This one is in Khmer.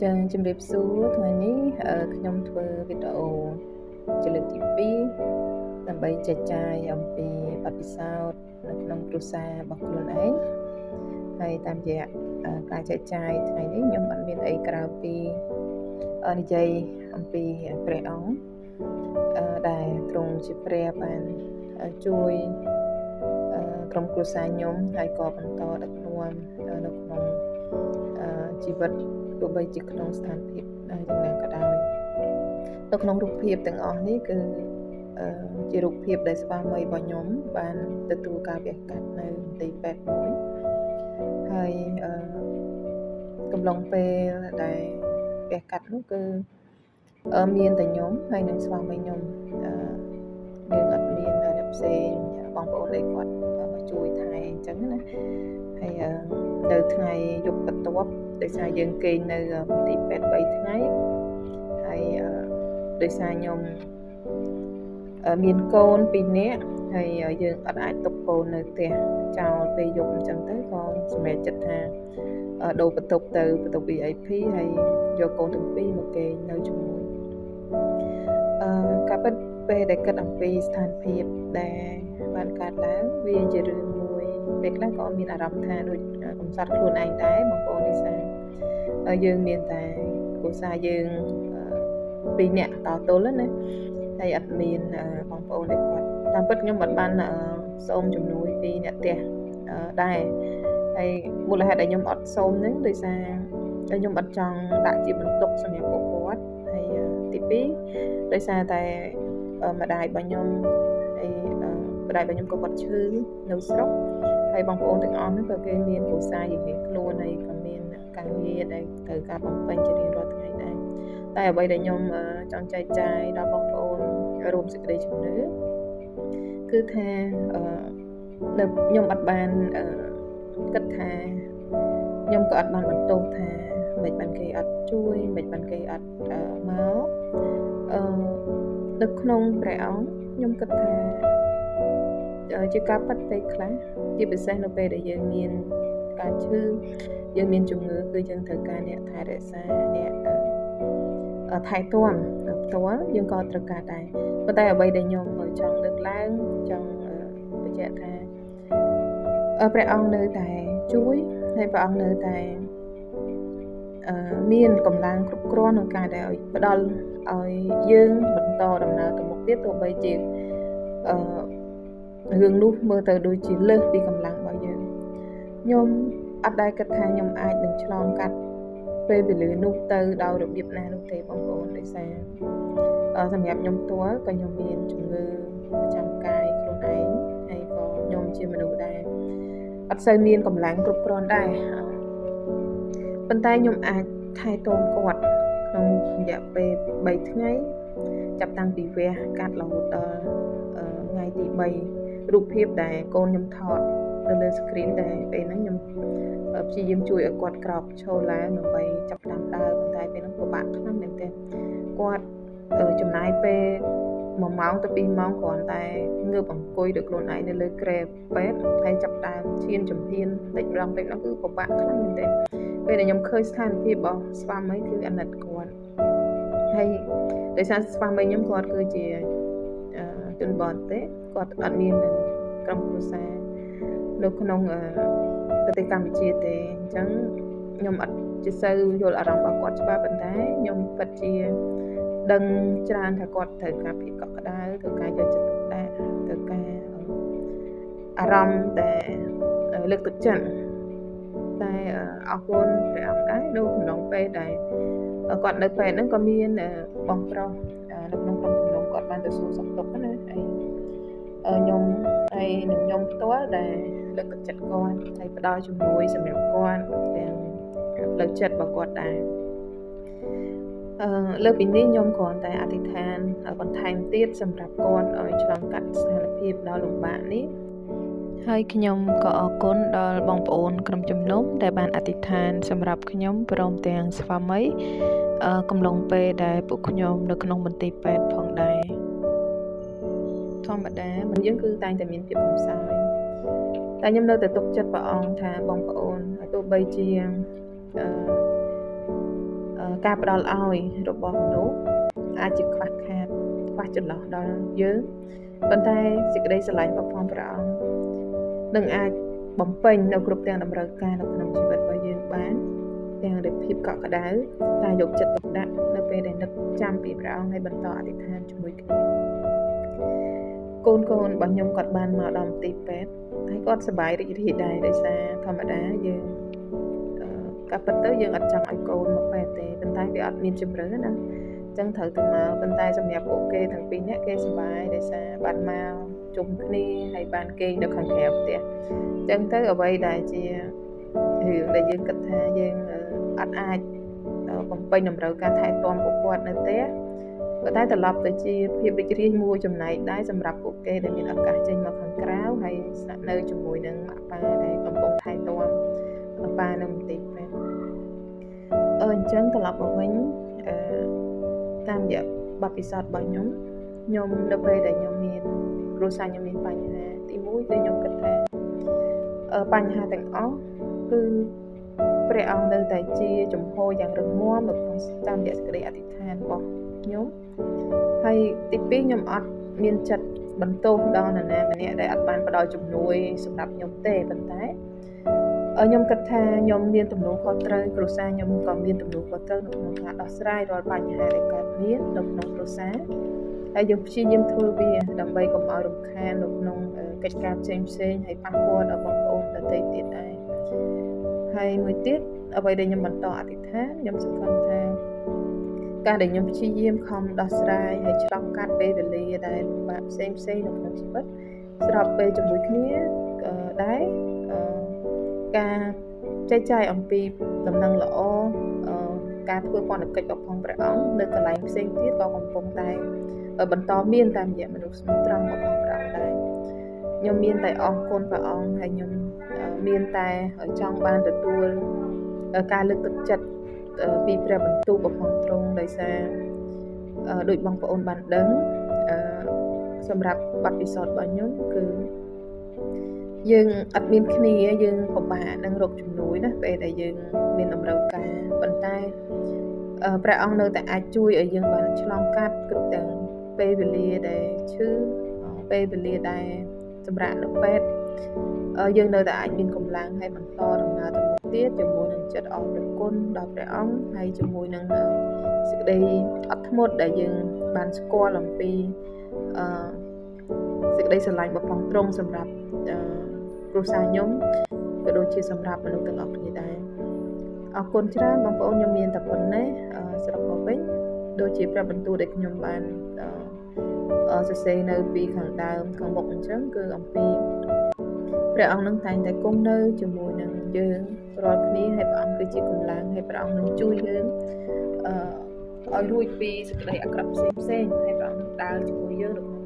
ចាជំរាបសួរថ្ងៃនេះខ្ញុំធ្វើវីដេអូជាលើកទី2ដើម្បីចែកចាយអំពីបទពិសោធន៍នៅក្នុងគ្រួសាររបស់ខ្លួនឯងហើយតាមរយៈការចែកចាយថ្ងៃនេះខ្ញុំអត់មានអីក្រៅពីនិយាយអំពីព្រះអង្គដែលទ្រង់ជាព្រះបានជួយក្រុមគ្រួសារខ្ញុំហើយក៏បន្តដឹកនាំនៅក្នុងជីវិតទោះបីជាក្នុងស្ថានភាពយ៉ាងណាក៏ដោយនៅក្នុងរូបភាពទាំងអស់នេះគឺជារូបភាពដែលស្វាមីរបស់ខ្ញុំបានទទួលការវះកាត់នៅមន្ទីរពេទ្យមួយហើយកំឡុងពេលដែលវះកាត់នោះគឺមានតែខ្ញុំហើយនិងស្វាមីខ្ញុំយើងអត់មានអ្នកផ្សេងបងប្អូនអីគាត់មកជួយថែអញ្ចឹងណាហើយនៅថ្ងៃយប់បន្ទាប់ដោយសារយើងគេងនៅមន្ទីរពេទ្យ3ថ្ងៃហើយដោយសារខ្ញុំមានកូន2នាក់ហើយយើងអត់អាចទុកកូននៅផ្ទះចោលពេលយប់អញ្ចឹងទៅក៏សម្រេចចិត្តថាដូរបន្ទប់ទៅបន្ទប់ VIP ហើយយកកូនទាំងពីរមកគេងនៅជាមួយការពិតពេលដែលគិតអំពីស្ថានភាពដែលបានកើតឡើងវាជារឿងមួយពេលខ្លះក៏មានអារម្មណ៍ថាដូចកំសត់ខ្លួនឯងដែរបងប្អូនដោយសារយើងមានតែគ្រួសារយើងពីរនាក់តទល់ណាហើយអត់មានបងប្អូនដែលគាត់តាមពិតខ្ញុំអត់បានសូមជំនួយពីអ្នកផ្ទះដែរហើយមូលហេតុដែលខ្ញុំអត់សូមហ្នឹងដោយសារខ្ញុំអត់ចង់ដាក់ជាបន្ទុកសម្រាប់ពួកគាត់ហើយទី2ដោយសារតែម្ដាយរបស់ខ្ញុំហើយម្ដាយរបស់ខ្ញុំក៏គាត់ឈឺនៅស្រុកហើយបងប្អូនទាំងអស់ហ្នឹងក៏គេមានគ្រួសាររៀងៗខ្លួនហើយក៏មានការងារដែលត្រូវការបំពេញជារៀងរាល់ថ្ងៃដែរតែអ្វីដែលខ្ញុំចង់ចែកចាយដល់បងប្អូនរួមសេចក្តីជំនឿគឺថានៅខ្ញុំអត់បានគិតថាខ្ញុំក៏អត់បានបន្ទោសថាមិនបានគេអត់ជួយមិនបានគេអត់មកនៅក្នុងព្រះអង្គខ្ញុំគិតថាជាការពិតពេលខ្លះជាពិសេសនៅពេលដែលយើងមានការឈឺយើងមានជំងឺគឺយើងត្រូវការអ្នកថែរក្សាអ្នកថែទាំផ្ទាល់យើងក៏ត្រូវការដែរប៉ុន្តែអ្វីដែលខ្ញុំចង់លើកឡើងចង់បញ្ជាក់ថាព្រះអង្គនៅតែជួយហើយព្រះអង្គនៅតែមានកម្លាំងគ្រប់គ្រាន់ក្នុងការដែលឲ្យផ្ដល់ឲ្យយើងបន្តដំណើរទៅមុខទៀតទោះបីជារឿងនោះមើលទៅដូចជាលើសពីកម្លាំងរបស់យើងខ្ញុំអត់ដែលគិតថាខ្ញុំអាចនឹងឆ្លងកាត់ពេលវេលានោះទៅដោយរបៀបណានោះទេបងប្អូនដោយសារសម្រាប់ខ្ញុំផ្ទាល់ក៏ខ្ញុំមានជំងឺប្រចាំកាយខ្លួនឯងហើយក៏ខ្ញុំជាមនុស្សដែរអត់សូវមានកម្លាំងគ្រប់គ្រាន់ដែរប៉ុន្តែខ្ញុំអាចថែទាំគាត់ក្នុងរយៈពេល3ថ្ងៃចាប់តាំងពីវះកាត់រហូតដល់ថ្ងៃទី3រូបភាពដែលកូនខ្ញុំថតនៅលើ screen ដែលពេលហ្នឹងខ្ញុំព្យាយាមជួយឲ្យគាត់ក្រោកឈរឡើងដើម្បីចាប់ផ្ដើមដើរប៉ុន្តែពេលហ្នឹងពិបាកខ្លាំងមែនទែនគាត់ចំណាយពេល1ម៉ោងទៅ2ម៉ោងគ្រាន់តែងើបអង្គុយដោយខ្លួនឯងនៅលើគ្រែពេទ្យហើយចាប់ផ្ដើមឈានជំហានតិចម្ដងតិចម្ដងគឺពិបាកខ្លាំងមែនទែនពេលដែលខ្ញុំឃើញស្ថានភាពរបស់ស្វាមីគឺអាណិតគាត់ហើយដោយសារស្វាមីខ្ញុំគាត់គឺជាជនបរទេសគាត់អត់មានក្រុមគ្រួសារនៅក្នុងប្រទេសកម្ពុជាទេអញ្ចឹងខ្ញុំអត់ជាសូវយល់អារម្មណ៍របស់គាត់ច្បាស់ប៉ុន្តែខ្ញុំពិតជាដឹងច្រើនថាគាត់ត្រូវការភាពកក់ក្ដៅត្រូវការយកចិត្តទុកដាក់ត្រូវការអារម្មណ៍ដែលលើកទឹកចិត្តតែអរគុណព្រះអង្គដែរនៅក្នុងពេលដែលគាត់នៅពេទ្យហ្នឹងក៏មានបងប្រុសនៅក្នុងក្រុមជំនុំគាត់បានទៅសួរសុខទុក្ខណាហើយខ្ញុំហើយនឹងខ្ញុំផ្ទាល់ដែលលើកទឹកចិត្តគាត់ហើយផ្ដល់ជំនួយសម្រាប់គាត់ទាំងផ្លូវចិត្តរបស់គាត់ដែរលើពីនេះខ្ញុំគ្រាន់តែអធិដ្ឋានបន្ថែមទៀតសម្រាប់គាត់ឲ្យឆ្លងកាត់ស្ថានភាពដ៏លំបាកនេះហើយខ្ញុំក៏អរគុណដល់បងប្អូនក្រុមជំនុំដែលបានអធិដ្ឋានសម្រាប់ខ្ញុំព្រមទាំងស្វាមីកំឡុងពេលដែលពួកខ្ញុំនៅក្នុងមន្ទីរពេទ្យផងដែរធម្មតាមិនយើងគឺតែងតែមានភាពកំសោយតែខ្ញុំនៅតែទុកចិត្តព្រះអង្គថាបងប្អូនទោះបីជា ការផ្ដល់ឲ្យរបស់មនុស្សអាចជាខ្វះខាតខ្វះចន្លោះដល់យើងប៉ុន្តែសេចក្តីស្រឡាញ់របស់ព្រះអង្គនឹងអាចបំពេញនៅគ្រប់ទាំងតម្រូវការនៅក្នុងជីវិតរបស់យើងបានទាំងដោយភាពកក់ក្ដៅការយកចិត្តទុកដាក់នៅពេលដែលនឹកចាំពីព្រះអង្គហើយបន្តអធិដ្ឋានជាមួយគ្នាកូនៗរបស់ខ្ញុំគាត់បានមកដល់មន្ទីរពេទ្យហើយគាត់សប្បាយរីករាយដែរដោយសារធម្មតាយើងការពិតទៅយើងអត់ចង់ឲ្យកូនមកពេទ្យទេប៉ុន្តែវាអត់មានជម្រើសណាអញ្ចឹងត្រូវទៅមកប៉ុន្តែសម្រាប់ពួកគេទាំងពីរនាក់គេសប្បាយដោយសារបានមកជុំគ្នាហើយបានគេងនៅខាងក្រៅផ្ទះអញ្ចឹងទៅអ្វីដែលជារឿងដែលយើងគិតថាយើងអត់អាចបំពេញតម្រូវការថែទាំពួកគាត់នៅផ្ទះប៉ុន្តែត្រឡប់ទៅជាភាពរីករាយមួយចំណែកដែរសម្រាប់ពួកគេដែលមានឱកាសចេញមកខាងក្រៅហើយស្នាក់នៅជាមួយនឹងម៉ាក់ប៉ាដែលកំពុងថែទាំប៉ានៅមន្ទីរពេទ្យអញ្ចឹងត្រឡប់មកវិញតាមរយៈបទពិសោធន៍របស់ខ្ញុំខ្ញុំនៅពេលដែលខ្ញុំមានគ្រួសារខ្ញុំមានបញ្ហាទី1គឺខ្ញុំគិតថាបញ្ហាទាំងអស់គឺព្រះអង្គនៅតែជាជំហរយ៉ាងរឹងមាំនៅក្នុងតាមរយៈសេចក្តីអធិដ្ឋានរបស់ខ្ញុំហើយទី2ខ្ញុំអត់មានចិត្តបន្ទោសដល់នរណាម្នាក់ដែលអត់បានផ្ដល់ជំនួយសម្រាប់ខ្ញុំទេប៉ុន្តែខ្ញុំគិតថាខ្ញុំមានទំនួលខុសត្រូវគ្រួសារខ្ញុំក៏មានទំនួលខុសត្រូវនៅក្នុងការដោះស្រាយរាល់បញ្ហាដែលកើតមាននៅក្នុងគ្រួសារហើយយើងព្យាយាមធ្វើវាដើម្បីកុំឲ្យរំខាននៅក្នុងកិច្ចការផ្សេងៗហើយប៉ះពាល់ដល់បងប្អូនដទៃទៀតដែរហើយមួយទៀតអ្វីដែលខ្ញុំបន្តអធិដ្ឋានខ្ញុំសង្ឃឹមថាការដែលខ្ញុំព្យាយាមខំដោះស្រាយហើយឆ្លងកាត់ពេលវេលាដែលលំបាកផ្សេងៗនៅក្នុងជីវិតស្របពេលជាមួយគ្នាដែរការចែកចាយអំពីដំណឹងល្អការធ្វើពន្ធកិច្ចរបស់ព្រះអង្គនៅកន្លែងផ្សេងទៀតក៏កំពុងតែបន្តមានតាមរយៈមនុស្សស្មោះត្រង់របស់ព្រះអង្គដែរខ្ញុំមានតែអរគុណព្រះអង្គហើយខ្ញុំមានតែចង់បានទទួលការលើកទឹកចិត្តពីព្រះបន្ទូលរបស់ទ្រង់ដោយសារដូចបងប្អូនបានដឹងសម្រាប់បទពិសោធន៍របស់ខ្ញុំគឺយើងអត់មានគ្នាយើងពិបាកនឹងរកជំនួយណាពេលដែលយើងមានតម្រូវការប៉ុន្តែព្រះអង្គនៅតែអាចជួយឲ្យយើងបានឆ្លងកាត់គ្រប់ទាំងពេលវេលាដែលឈឺពេលវេលាដែលសម្រាកនៅពេទ្យយើងនៅតែអាចមានកម្លាំងហើយបន្តដំណើរទៅមុខទៀតជាមួយនឹងចិត្តអរព្រះគុណដល់ព្រះអង្គហើយជាមួយនឹងសេចក្តីអត់ធ្មត់ដែលយើងបានស្គាល់អំពីសេចក្តីស្រឡាញ់របស់ទ្រង់សម្រាប់គ្រួសារខ្ញុំក៏ដូចជាសម្រាប់មនុស្សទាំងអស់គ្នាដែរអរគុណច្រើនបងប្អូនខ្ញុំមានតែប៉ុណ្ណេះសរុបមកវិញដូចជាព្រះបន្ទូលដែលខ្ញុំបានសរសេរនៅពីខាងដើមខាងមុខអញ្ចឹងគឺអំពីព្រះអង្គនឹងតែងតែគង់នៅជាមួយនឹងយើងរាល់គ្នាហើយព្រះអង្គគឺជាកម្លាំងហើយព្រះអង្គនឹងជួយយើងឲ្យរួចពីសេចក្តីអាក្រក់ផ្សេងៗហើយព្រះអង្គនឹងដើរជាមួយយើងនៅ